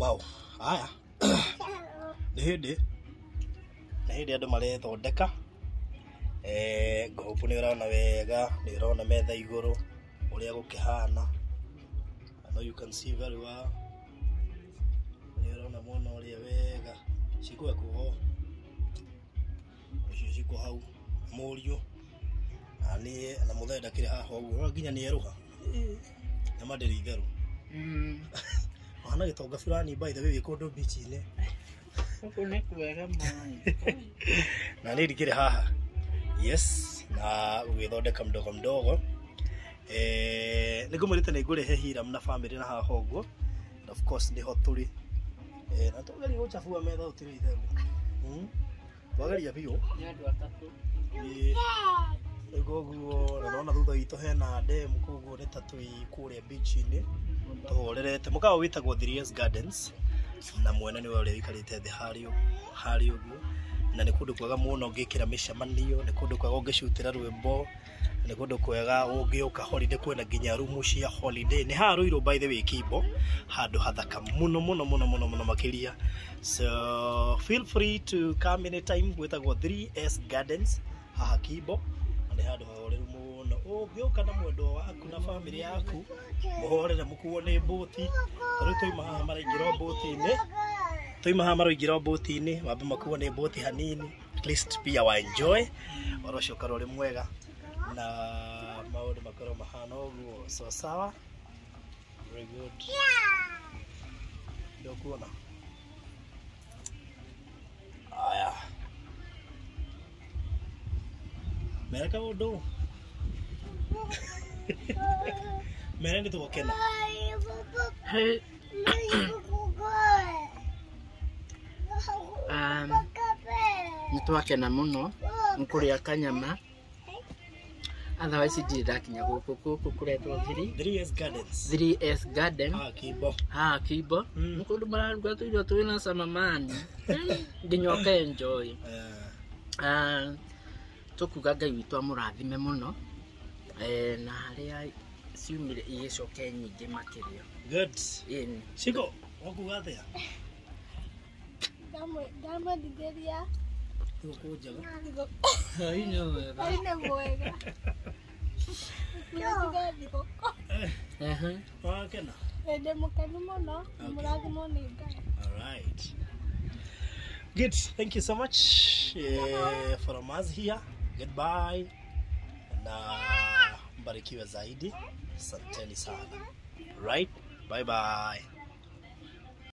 Wow, haya nĩ hĩndĩ andũ marethondeka. Ngũhũpu nĩ ũrona wega, nĩ ũrona metha igũrũ ũrĩa gũkĩhana. I know you can see very well. Nĩ ũrona mwena ũrĩa wega. Cikũ ekuo ũcio cikũ hau mũriũ na niĩ na mũthee ndakĩrĩ haha ũguo nginya nĩ erũha nyama ndĩrĩ itherũ. Ũhana gĩtonga fulani by the way wĩ kũndũ beach-inĩ. Gũkũ nĩ kwega maĩ. Na niĩ ndikĩrĩ haha. Yes, na gũgĩthondeka mdogo mdogo. Nĩ ngũmwĩrĩte nĩ ngũrehe Hiram na family na haha ũguo. And of course nĩho tũrĩ. Na twageria gũchabua metha ũtirĩ itherũ. Twageria biũ. Nĩ andũ atatũ. Koguo na nona thutha witũ hena dam, koguo nĩ ta twĩ kũrĩa beach-inĩ tũhorerete. Mũkawa wĩtagwo 3S Gardens na mwene nĩwe ũrĩa ũikarĩte thĩ harĩa ũguo, na nĩ kũndũ kwega mũno ũngĩkĩra mĩcemanio, nĩ kũndũ kwega ũngĩcutĩra rwĩmbo, nĩ kũndũ kwega ũngĩũka holiday, kwĩna nginya rumu cia holiday. Nĩ haha Ruiru by the way Kimbo, handũ hathaka mũno mũno mũno mũno mũno makĩria. So feel free to come anytime. Gwĩtagwo 3S Gardens haha Kimbo, na nĩ handũ hahoreru mũno. Ũngĩũka na mwendwa waku na family yaku, mũhorere mũkuo nĩ mbũti. Ta rĩu twauma haha maraingĩra mbũti-inĩ, twauma haha maraingĩra mbũti-inĩ, mambe makuo nĩ mbũti hanini, at least pia wa enjoy ũhoro ũcio ũkorwo ũrĩ mwega na maũndũ makorwo mahana ũguo. So sawa, very good. Ndokuona aya mere kaũndũ mere nĩ tũgũkena. Nĩ twakena mũno nĩ kũrĩa kanyama. Otherwise ndirĩ ndakinya gũkũ gũkũ kũretwo 3S Gardens. 3S Garden. Haha Kimbo. Haha Kimbo. Nĩ kũndũ mararuga tũirio twĩna cama mani nginya ũka enjoy. Tũkuga Ngai witũ amũrathime mũno, na harĩa ciumire igĩcoke nyingĩ makĩria. Good. Shiko, wakuga atĩa? Ndamũthithĩria Thigũkũ njega. Hwaĩ-inĩ mwega. Mũthithĩria thigũkũ. Wakena? Ndĩ mũkenu mũno, mũrathimwo nĩ Ngai. All right. Good. Thank you so much from us here. Goodbye. Na mbarikiwe zaidi. Asanteni sana. Right? Bye bye.